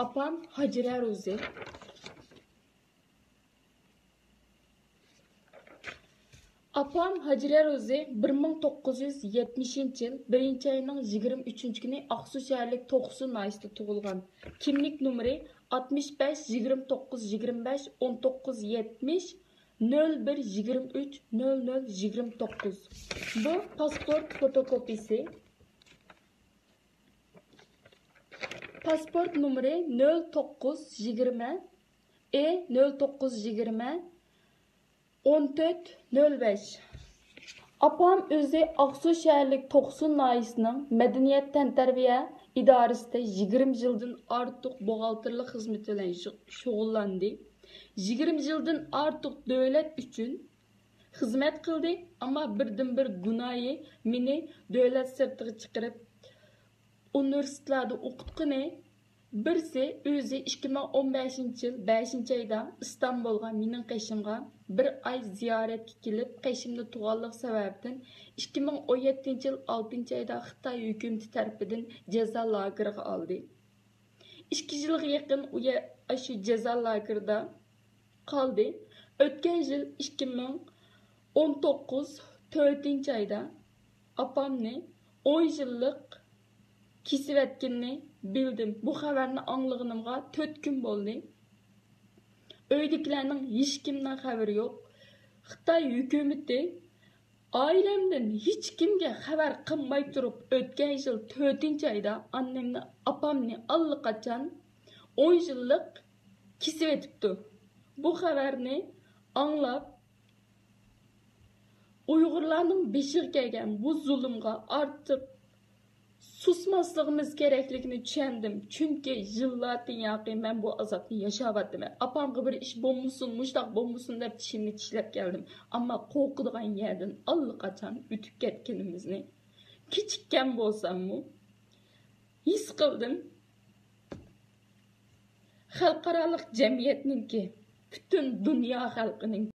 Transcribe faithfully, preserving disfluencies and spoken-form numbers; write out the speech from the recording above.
ئاپام ھاجرە روزى. ئاپام ھاجرە روزى بىر مىڭ توققۇز يۈز يەتمىشىنچى يىل بىرىنچى ئاينىڭ يىگىرمە ئۈچىنچى كۈنى ئاقسۇ شەھەرلىك توقسۇ ناھىيەسىدە تۇغۇلغان. كىملىك نومۇرى ئاتمىش بەش، يىگىرمە توققۇز، يىگىرمە بەش، ئون توققۇز، يەتمىش، نۆل بىر، يىگىرمە ئۈچ، نۆل نۆل، يىگىرمە توققۇز. بۇ پاسپورت فوتوكوپىيىسى. پاسپورت نومۇرى نۆل توققۇز يىگىرمە، ئې نۆل توققۇز يىگىرمە، ئون تۆت نۆل بەش. ئاپام ئۆزى ئاقسۇ شەھەرلىك توقسۇ ناھىيەسىنىڭ مەدەنىيەت تەنتەربىيە ئىدارىسىدە يىگىرمە يىلدىن ئارتۇق بوغالتىرلىق خىزمىتى بىلەن شۇ-، شۇغۇللاندى. يىگىرمە يىلدىن ئارتۇق دۆلەت ئۈچۈن خىزمەت قىلدى، ئەمما بىردىنبىر گۇناھى مېنى دۆلەت سىرتىغا چىقىرىپ، ئۇنىۋېرسىتېتلاردا ئوقۇتقىنى. بىرسى ئۆزى ئىككى مىڭ ئون بەشىنچى يىل بەشىنچى ئايدا ئىستانبۇلغا مېنىڭ قېشىمغا بىر ئاي زىيارەتكە كېلىپ، قېشىمدا تۇغانلىق سەۋەبىدىن ئىككى مىڭ ئون يەتتىنچى يىل ئالتىنچى ئايدا خىتاي ھۆكۈمىتى تەرىپىدىن جازا لاگېرىغا ئالدى. ئىككى يىلغا يېقىن ئۇ يە-، ئاشۇ جازا لاگېرىدا قالدى. ئۆتكەن يىل ئىككى مىڭ ئون توققۇز تۆتىنچى ئايدا ئاپامنى ئون يىللىق كېسىۋەتكىنىنى بىلدىم. بۇ خەۋەرنى ئاڭلىغىنىمغا تۆت كۈن بولدى. ئۆيدىكىلەرنىڭ ھېچكىمنىڭ خەۋىرى يوق. خىتاي ھۆكۈمىتى ئائىلەمدىن ھېچكىمگە خەۋەر قىلماي تۇرۇپ، ئۆتكەن يىل تۆتىنچى ئايدا ئاننەمنى، ئاپامنى ئاللىقاچان ئون يىللىق كېسىۋېتىپتۇ. بۇ خەۋەرنى ئاڭلاپ، ئۇيغۇرلارنىڭ بېشىغا كەلگەن بۇ زۇلۇمغا ئارتۇق سۇسماسلىقىمىز كېرەكلىكىنى چۈشەندىم. چۈنكى يىللاردىن ياقى مەن بۇ ئازابنى ياشاۋاتىمەن. ئاپامغا بىر ئىش بولمىسۇن، مۇشۇنداق بولمىسۇن دەپ چىشىمنى چىشلەپ كەلدىم. ئەمما قورقىدىغان يەردىن ئاللىقاچان ئۆتۈپ كەتكىنىمىزنى كېچىككەن بولساممۇ ھېس قىلدىم. خەلقئارالىق جەمئىيەتنىڭكى، پۈتۈن دۇنيا خەلقىنىڭ